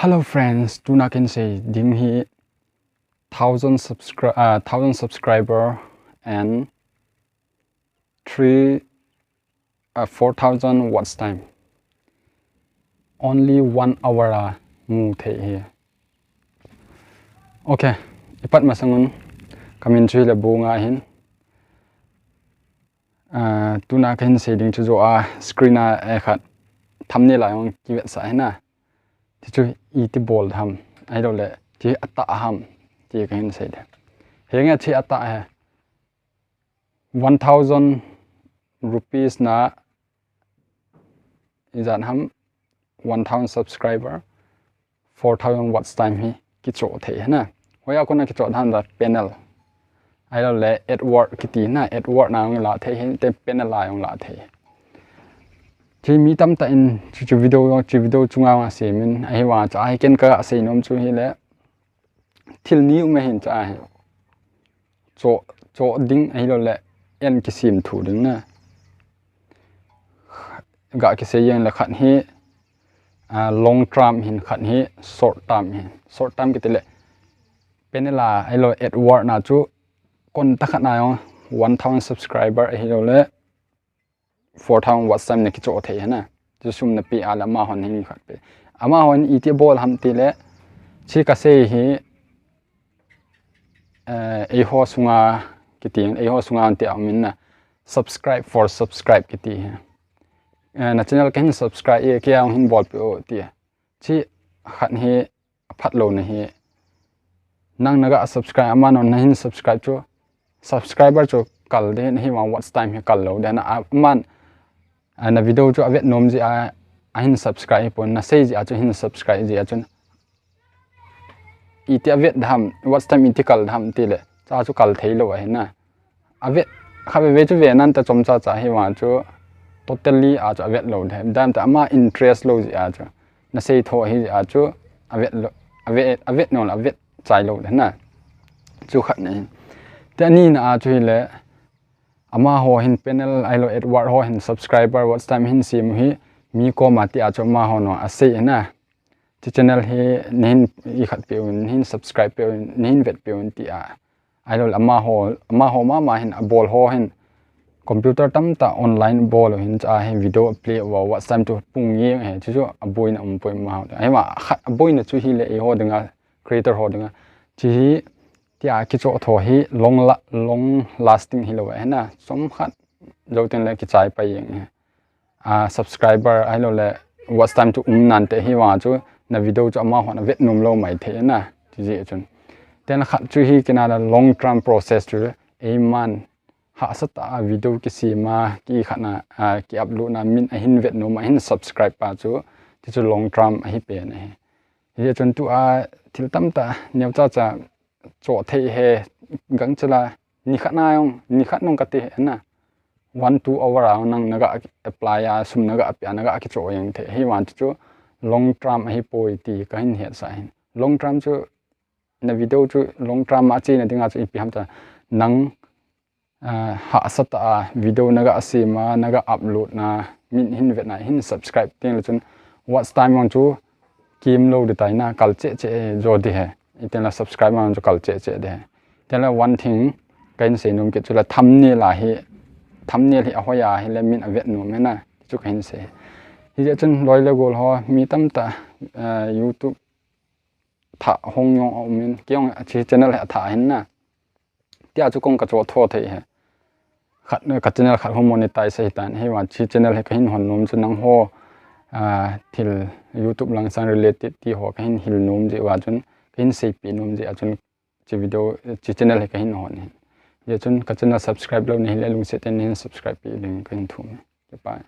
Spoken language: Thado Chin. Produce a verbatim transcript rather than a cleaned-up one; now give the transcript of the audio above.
Hello friends, tuna kahin sei ding hi thousand subscri- uh, thousand subscriber and three uh, four thousand watch time. Only one hour a mu thei hi. Okay, ipat masangun kamin chu hile Bunga hin. Uh, tuna kahin sei ding chu jo a screen a e khat thumbnail a jong kivetsah hina. Ti chu iti bol ham, ahilou le ti atah ham, ti kahin sei de. Henge ti atah he. One thousand rupees na ijat ham, one thousand subscriber, four thousand watch time hi kichoh thei hina. Hoiya kona kichoh dan da panel. Ahilou le AdWord kiti na, AdWord na jong la thei hi, te panel a jong la thei. Ti mi tamtah in chu chu video jong, chu video chunga jong asei min, ahivang chu ahi ken kasei nom chu hile. Thil ni um ahin cha ahi. Choh, choh ding ahilou le en kisem thu ding na. Ga kisei jeng le khat hi uh, long term hin, khat hi short term hin. Short term kiti le panel a ahilou AdWord na chu kon ta khat na jong one thousand subscriber ahilou le four thousand watch time na kichoh thei hina. Chu sum na pe a le amahon hin khat pe. Amahon iti bol ham ti le, chi kasei hi, eh, eiho sunga kiti, eiho sunga ti a min na subscribe for subscribe kiti hi. Eh, na channel kahin subscribe e, kei a jong hin bolpeh o ti. Chi khat hi aphat lou na hi. Nang naga subscribe, amahon nahin subscribe chu, subscriber chu kal de, ahivang watch time hi kal lou de na, aman, a, na video chu avet nom jeh a, ahin subscribe pon, nasei jeh a chu hin subscribe jeh a chun. Iti avet dam, watch time iti kal dam ti le, cha chu kal thei lou ahi na. Avet, kha ve ve chu ve nan ta chomcha cha hi vang chu totally a chu avet lou de. Dam ta ama interest lou jeh a chu. Nasei tho hi jeh a chu avet lou, avet, avet nom le avet chai lou de na. Chu khat na hi. Ti ani na a chu hile amaho hin panel ahilou AdWord ho hin subscriber watch time hin sem u hi mi koma ti a chu amaho no asei na. Chi channel hi nahin ikhat peh un, nahin subscribe peh un, nahin vet peh un ti a. Ahilou le amaho, amaho mama hin abol ho hin computer tamtah online bol u hin cha hi video play uva, watch time chu pung jeng hi, chu chu aboina um poi amaho. Ahivang khat aboina chu hile eiho dinga, creator ho dinga. Chi hi tia kichoh tho hi long la-, long lasting hilou ahi na. Chomkhat jou teng le kichai pai jeng hi. A, subscriber ahilou le watch time chu um nante hi vang chu na video chu amahon avet nom lou mai thei na, ti jeh chun. Then khat chu hi kina la long term process chu eiman hahsa tah a video kisem a, ki khat na, a, ki upload na min ahin vet nom, ahin subscribe pa chu, ti chu long term ahi pen ahi. Hijeh chun tua thil tamtah neocha cha choh thei hi gangchela, nikhat na jong, nikhat nung kati hi na. One, two hour a nang naga apply a, sum naga apia, naga kichoh jeng thei. Hivang chu long term ahipoi ti kahin hetsah hin. Long term chu na video chu long term a chena dinga chu ipi ham ta nang, ah, hahsa tah a video naga sem a, naga upload na, min hin vet na, hin subscribe teng le chun watch time jong chu kim lou di tai na, kal cheh cheh jo di hi. Iten la subscribe jong chu kal cheh cheh di hi. Iten la one thing kahin sei nom kit chu la thumbnail a hi, thumbnail hi ahoi a hile min avet nom hi na, chu kahin sei. Hijeh chun loi le gol ho mi tamtah, ah, YouTube thah hong jong aum in, kei jong achi channel hi athah hin na. Tia chu kong kachoh tho thei hi. Khat, ka channel khat hung monetize ahitan, hivang chi channel hi kahin hon nom chu nangho, ah, thil YouTube lang sang related ti ho kahin hil nom jeh uva chun, kahin seipeh nom jeh a chun, chi video, chi channel hi kahin hon hi. Hijeh chun ka channel subscribe lou nahi le lungset in nahin subscribe peh ding kahin thum hi. Kipa.